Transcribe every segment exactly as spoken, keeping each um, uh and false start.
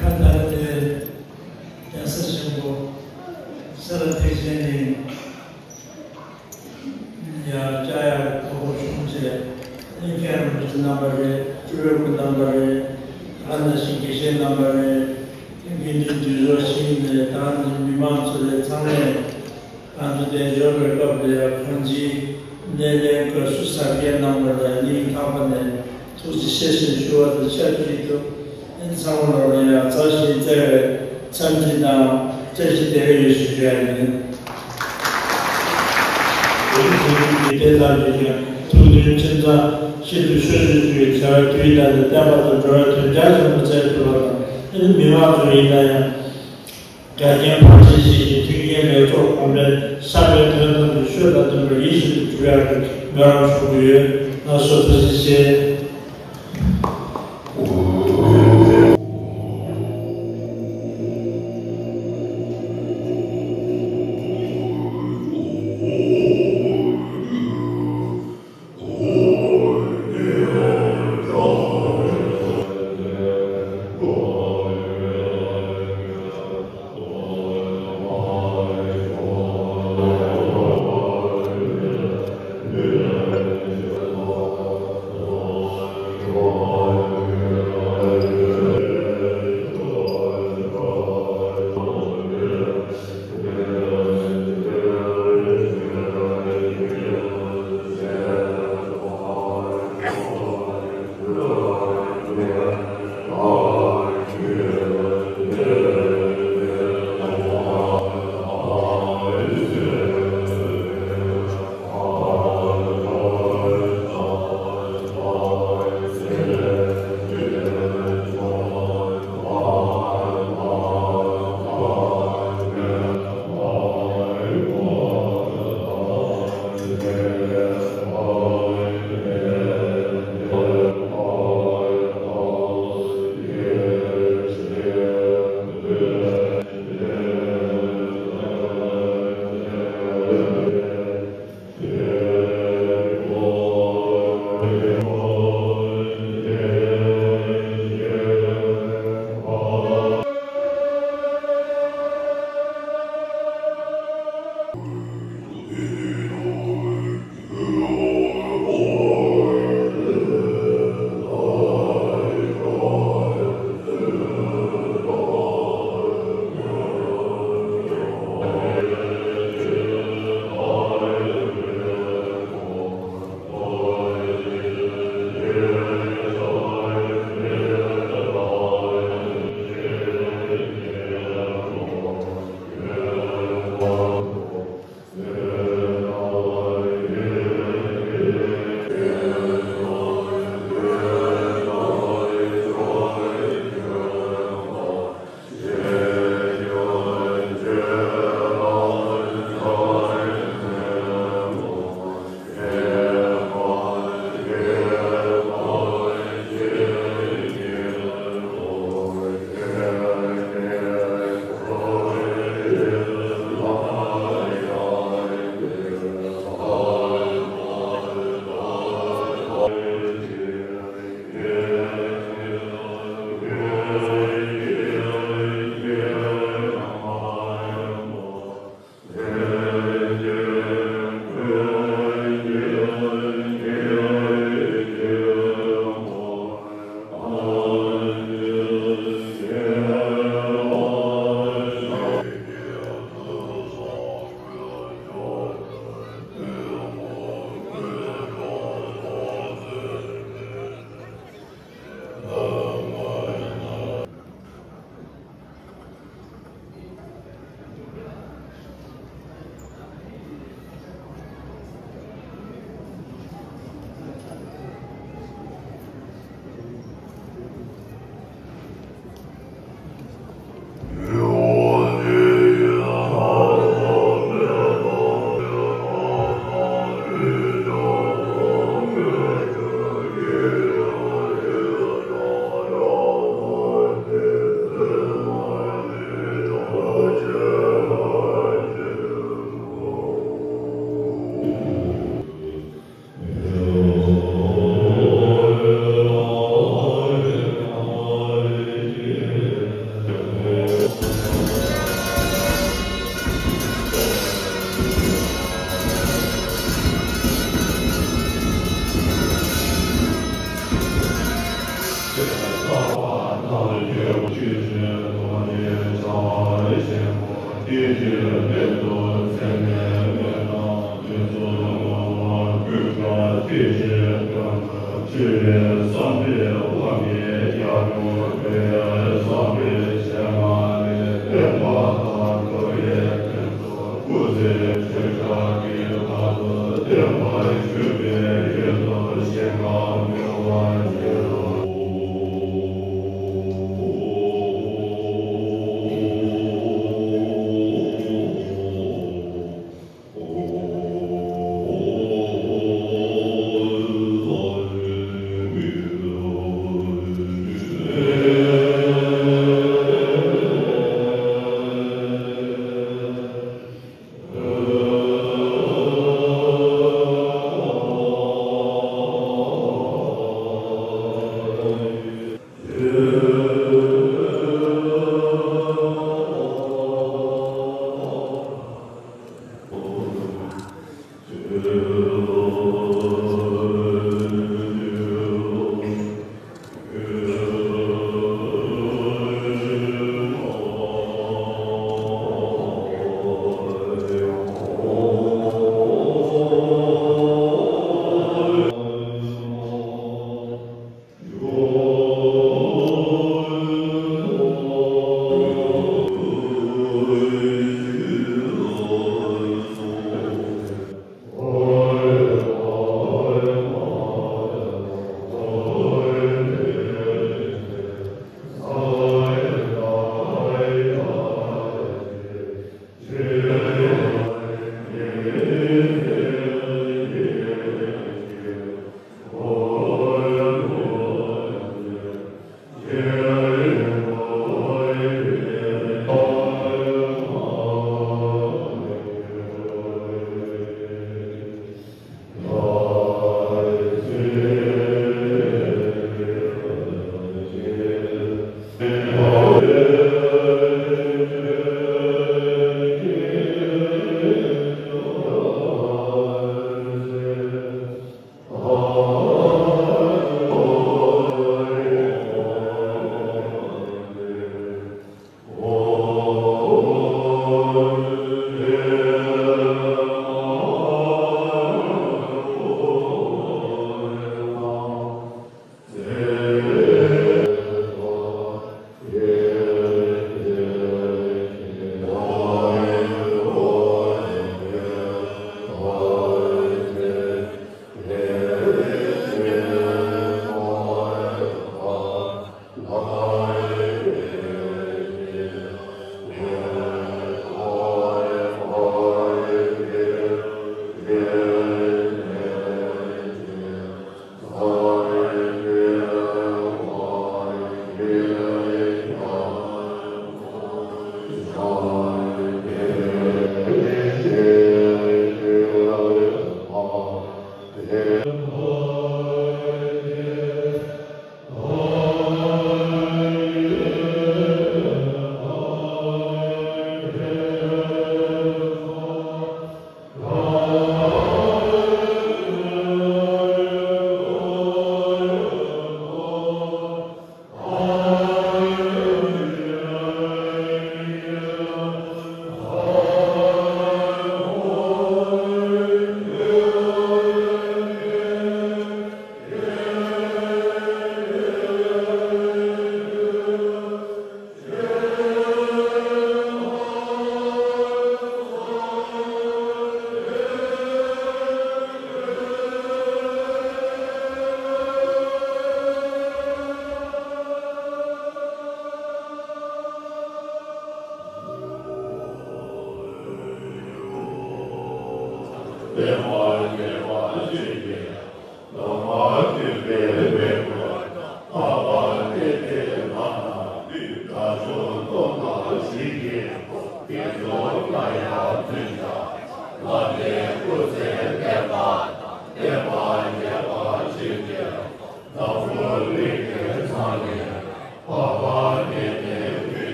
ཁ་ཏར་ཏེ་རྒྱལ་ས་ཆེན་པོ་སེ་ར་ཐེག་ཆེན་གླིང་ཡ་ལྕགས་ཡར་ཐོག་པོ་བྱུང་རྗེས་ཨེ་མཁན་རིན་པོ་ཆེ་རྣམ་པ་རེད། སྤྲུལ་པའི་སྐུ་རྣམ་པ་རེད། ཨ་ནི་ཞིག་དགེ་བཤེས་རྣམ་པ་རེད། དགེ་འདུན་འདུས་ཚོགས་ཤིག་ནས་ད་ནི་མི་མང་ཚོ་ལས་ཚང་མས། ང་ཚོ་དལ་འབྱོར་བའི་སྐབས་ལ་ཡང་གང་ཅིའི་སྣེ་ལེན་དགའ་བསུ་གཟབ་རྒྱས་གནང་བ་ལ་སྙིང་ཐག་པ་ནས་ཐུགས་རྗེ་ཆེ་ཞེས་ཞུ་བ་དང་ཆབས་ཅིག་ཏུ། ཨེ་ཚང་མ་ལོག་ལ་ཡང་མཛའ་ཞིང་བརྩེ་བའི་འཚམས་འདྲི་དང་བཀྲ་ཤིས་བདེ་ལེགས་ཡོད་ཞུ་རྒྱུ་ཡིན། བོད་ཀྱི་ཚོགས་འདུ་འདི་དེ་ཙམ་གྱིས་ཀྱང་ཐུགས་མཐུན་ཁྲིམས་གཙང་ཤིན་ཏུ་ཤོད་ཤོད་ཅིག་ཡོད་བྱ་བའི་དུས་ལྟར་ནས་བསྟན་པ་དང་འགྲོ་བའི་དོན་རྒྱ་ཆེན་པོ་བཙལ་ཐུབ་པ་དང་། ཨེ་མི་མང་ཚོ་ཡིན་ན་ཡང་། དགའ་ལྡན་ཕལ་ཆེར་ཞིག་གིས་མཐུན་རྐྱེན་ལེགས་ཚོགས་གོང་འཕེལ་བསམ་པའི་དོན་དམ་དུ་ཆོས་དང་མཐུན་པར་ཡིད་བཞིན་དུ་འགྲུབ་ཡག་གི་སྨོན་ལམ་ཞུ་གི་ཡོད། ལགས་སོ། ཐུགས་རྗེ་ཆེ།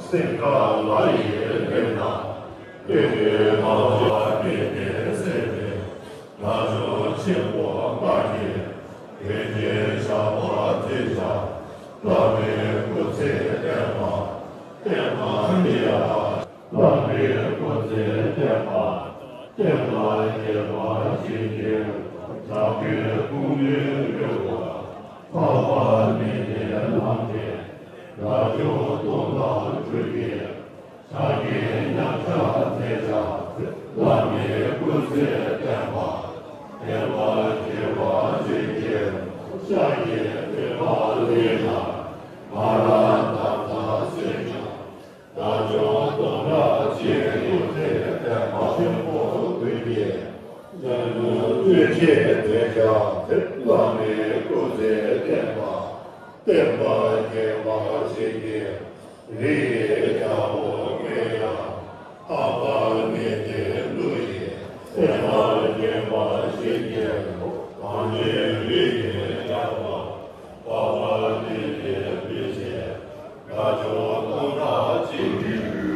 སེམས་དཔའ་ལྷ་ཡི་ལས་རྣམས། སྟོན་པའི་ངག་དབང་མེད་པའི་སེམས་ནི། རང་བྱུང་ཆེན་པོ་ལྷ་ཡི། རྒྱལ་ཆེན་ཞགས་པ་མཛེས་ཤིང་། བླ་མའི་སྐུ་ཚེ་བརྟན་པ། བརྟན་པ་ཉིད་ལ། བླ་མའི་སྐུ་ཚེ་བརྟན་པ། བརྟན་པ་རྒྱས་པར་བྱེད་ཅིང་། བྱམས་པའི་སྐུ་མདོག་གཡོ་བ། འཕགས་པ་མི་བདེན་ལམ་བདེན། རང་བྱུང་སྟོང་དང་སྤྲུལ་པའི། ཕྱག་རྒྱའི་མཉམ་གཞག་མཛད་བྱ། བླ་མའི་སྐུ་ཚེ་བརྟན་པ། བརྟན་པ་རྒྱས་པར་བྱེད་ཅིང་། ཕྱག་རྒྱའི་ཐོད་པ་ལས་ཀྱང་། མ་ར་དྷ་ར་གསོལ་ཞིང་། རང་བྱུང་སྟོང་ཕྲག་བཅུའི་སྐུ་ཚེ་བརྟན་པ་ཆེན་པོ་བསྡུས་ཀྱི། ཉམས་སུ་སྤྲུལ་ཆེན་མཛད་བྱ། བླ་མའི་སྐུ་ཚེ་བརྟན་པ། བརྟན་པ་རྒྱས་པར་བྱེད་ཅིང་། རི་ཡི་རྒྱལ་པོ་མངོན་ཡངས། འཕགས་པ་མི་བདེན་ཀླུ་ཡི། སེམས་དཔའ་འདྲེན་པར་བྱེད་ཅིང་། གངས་ཅན་རི་ཡི་རྒྱལ་པོ། འཕགས་པ་མི་བདེན་བི་ཤྭ། རང་བྱུང་སྟོང་ཕྲག་གཅིག་གི།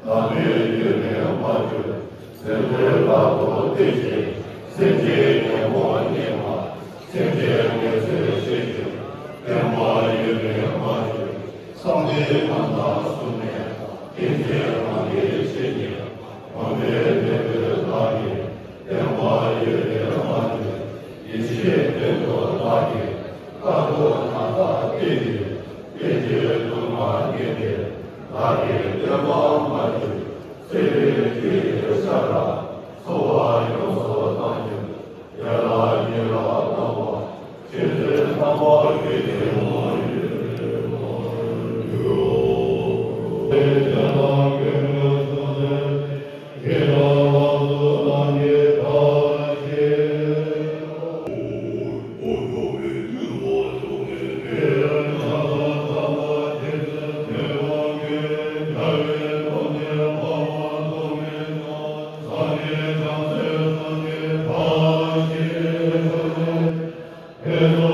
བདག་མེད་ཡུལ་ནས་མ་གྱུར། སེམས་ཅན་བདག་ཏུ་བལྟས་ཤིང་། སེམས་ཅན་ཉོན་མོངས་སྙེགས་མ། སེམས་ཅན་དགེ་ཚུལ་ཤེས་ཤིང་། བདེན་པ་ཡུལ་ནས་མ་གྱུར། བསམ་གཏན་ཁམས་དང་གསུམ་ནས། ཀུན་མཁྱེན་རང་གི་བཤེས་གཉེན། དམ་པའི་བདེན་པའི་བདག་གིས། བདེན་པ་ཡུལ་ནས་མ་གྱུར། ཡེ་ཤེས་དོན་དུ་བདག་གིས། རྟག་ཏུ་ནམ་མཁའ་བལྟས་ཏེ། བསྟན་བཅོས་དུ་མ་ངེས་ཏེ། བདག་གིས་བསྟན་པ་མ་བསྒྱུར། བརྩེ་བའི་རྒྱུ་ཡི་ཤ་ར། འཚོ་བ་ཡོངས་སུ་བཏང་གྱུར། ཡར་ལ་ཉེ་ལ་སྡང་བ། ཆོས་འཛིན་རྣམ་པ་བརྒྱད་ཀྱི་དབང་ཡོད།